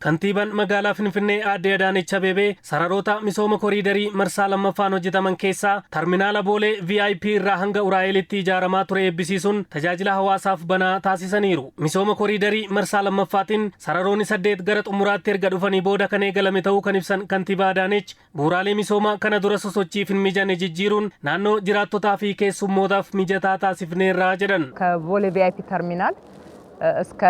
Kantiibaan magaalaa Finfinnee Aadde Adaanech Abeebee sararoota misooma koriidarii marsaa lammaffaan hojjetaman keessaa terminaala Boolee VIP irraa hanga Uraa'elitti ijaaramaa ture eebbisiisuun tajaajila hawaasaaf banaa taasisaniiru. Misooma koriidarii marsaa lammaffaatiin sararoonni saddeet gara xumuraatti erga dhufanii booda kan eegalame ta'uu kan ibsan Kantiibaa Adaanech, bu'uuraalee misoomaa kana dura sosochiif hin mijanne jijjiiruun naannoo jiraattotaa fi keessummootaaf mijataa taasifneerraa jedhan. ከቦሌ ቪአይፒ ተርሚናል እስከ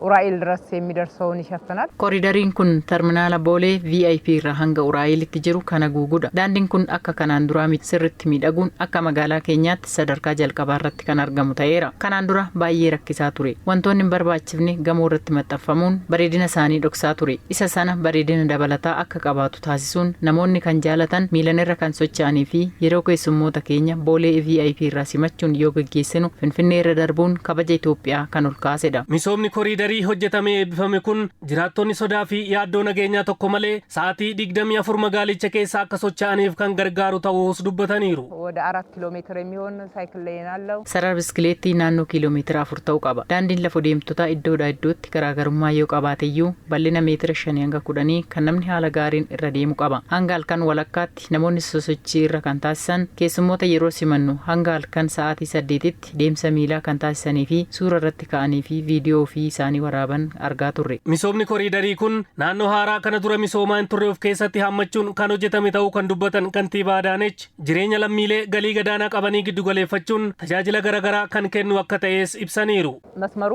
ኡራኤል ድረስ የሚደርሰውን ይሸፍናል። Koridariin kun terminaala Boolee VIP irraa hanga Uraa'elitti jiru kan haguugudha. Daandiin kun akka kanaan duraa miti, sirritti miidhaguun akka magaalaa keenyaatti sadarkaa jalqabaa irratti kan argamu ta'eera. Kanaan dura baay'ee rakkisaa ture. Wantoonni hin barbaachifne gamoo irratti maxxanfamuun bareedina isaanii dhoksaa ture. Isa sana bareedina dabalataa akka qabaatu taasisuun namoonni kan jaalatan, miilan irra kan socho'anii fi yeroo keessummoota keenya Boolee VIP irraa simachuun yoo gaggeessinu Finfinnee irra darbuun kabaja Itoophiyaa kan ol kaasedha. Misoomni koriidarii hojjetamee eebbifame kun jiraattonni sodaa fi yaaddoo nageenyaa tokko malee sa'aatii 24 magaalicha keessa akka socho'aniif kan gargaaru ta'uus dubbataniiru. ወደ 4 ኪሎ ሜትር የሚሆን ሳይክል ሌን አለው። Sarara biskileettii naannoo kiiloomeetira 4 ta'u qaba. Daandiin lafa deemtotaa iddoodhaa iddootti garaagarummaa yoo qabaateyyuu bal'ina meetira 5 hanga 10 kan namni haala gaariin irra deemu qaba. Hanga halkan walakkaatti namoonni sosochii irra kan taasisan, keessummoota yeroo simannu hanga halkan sa'aatii 8tti deemsa miilaa kan taasisanii fi suura irratti ka'anii fi viidiyoo ofii isaanii waraaban argaa turre. Misoomni koriidarii kun naannoo haaraa kana dura misoomaa hin turre of keessatti hammachuun kan hojjetame ta'uu kan dubbatan Kantiibaa Adaanech, jireenya lammiilee galii gadaanaa qabanii giddu galeeffachuun tajaajila garaagaraa kan kennu akka ta'es ibsaniiru. መስመሩ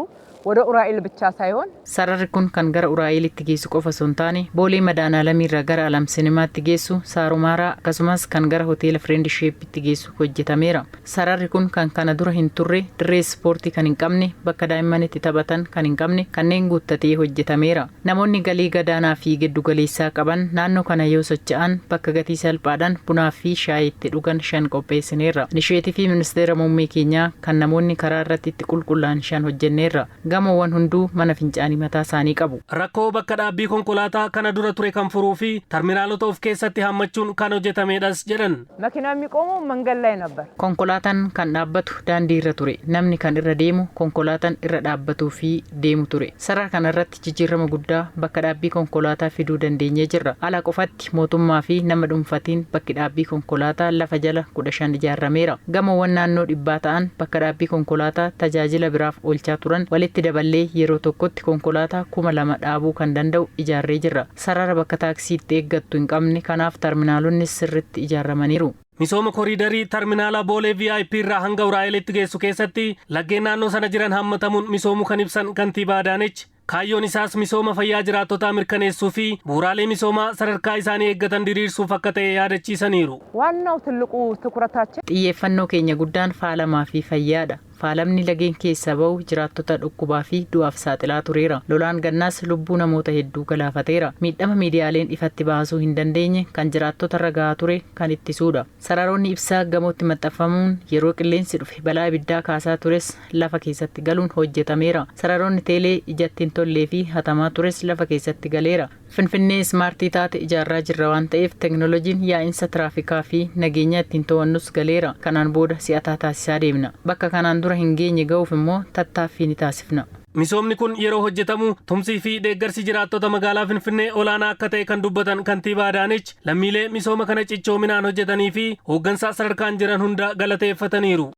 ወደ ኡራኤል ብቻ ሳይሆን Sararri kun kan gara Uraa'elitti geessu qofa osoo hin taane, Boolee Madaanaalamiirraa gara Alam Sinimaatti geessu, Saarumaaraa, akkasumas kan gara hoteela Friendshipitti geessu hojjetameera. Sararri kun kan kana dura hin turre, dirree ispoortii kan hin qabne, bakka daa'imman itti taphatan kan hin qabne kanneen guuttatee hojjetameera. Namoonni galii gadaanaa fi giddugaleessaa qaban naannoo kana yoo socho'an bakka gatii salphaadhaan bunaa fi shaayii itti dhugan shan qopheessineerra. Inisheetifii ministeera muummee keenyaa kan namoonni karaa irratti itti qulqullaa'an shan hojjenneerra. Gamoowwan hunduu mana fincaanii mataa isaanii qabu. Rakkoo bakka dhaabbii konkolaataa kana dura ture kan furuu fi terminaalota of keessatti hammachuun kan hojjetamedhas jedhan. መኪና የሚቆመው መንገድ ላይ ነበር። Konkolaataan kan dhaabbatu daandii irra ture. Namni kan irra deemu konkolaataan irra dhaabbatuu fi deemu ture. Sarara kanarratti jijjiirama guddaa bakka dhaabbii konkolaataa fiduu dandeenyee jirra. Ala qofatti mootummaa fi nama dhuunfatiin bakki dhaabbii konkolaataa lafa jala 15 ijaarameera. Gamoowwan naannoo 100 ta'an bakka dhaabbii konkolaataa tajaajila biraaf oolchaa turan walitti daballee yeroo tokkotti konkolaataa 2000 dhaabuu kan danda'u ijaarree jirra. Sarara bakka taaksii itti eeggattu hin qabne kanaaf terminaalonni sirritti ijaaramaniiru. Misooma koriidarii terminaala Boolee VIP irraa hanga Uraa'elitti geessu keessatti laggeen naannoo sana jiran hammatamuun misoomuu kan ibsan Kantiibaa Adaanech, kaayyoon isaas misooma fayyaa jiraattotaa mirkaneessuu fi bu'uuraalee misoomaa sadarkaa isaanii eeggatan diriirsuuf akka ta'e yaadachiisaniiru. ዋናው ትልቁ ትኩረታችን Xiyyeeffannoo keenya guddaan faalamaa fi fayyaadha. Faalamni lageen keessa ba'u jiraattota dhukkubaa fi du'aaf saaxilaa tureera. Lolaan gannaas lubbuu namoota hedduu galaafateera. Miidhama miidiyaaleen ifatti baasuu hin dandeenye kan jiraattota irra gahaa ture kan ittisuudha. Sararoonni ibsaa gamootti maxxanfamuun yeroo qilleensi dhufe balaa ibiddaa kaasaa tures lafa keessatti galuun hojjetameera. Sararoonni teelee ijatti hin tollee fi hatamaa tures lafa keessatti galeera. Finfinnee ismaartii taate ijaarraa jirra waan ta'eef teknooloojiin yaa'insa tiraafikaa fi nageenya ittiin to'annus galeera. Kanaan booda si'ataa taasisaa deemna. Bakka kanaan dura hin geenye ga'uuf immoo tattaaffii ni taasifna. Misoomni kun yeroo hojjetamu tumsii fi deeggarsi jiraattota magaalaa Finfinnee olaanaa akka ta'e kan dubbatan Kantiibaa Adaanech, lammiilee misooma kana cichoominaan hojjetanii fi hooggansa sadarkaan jiran hunda galateeffataniiru.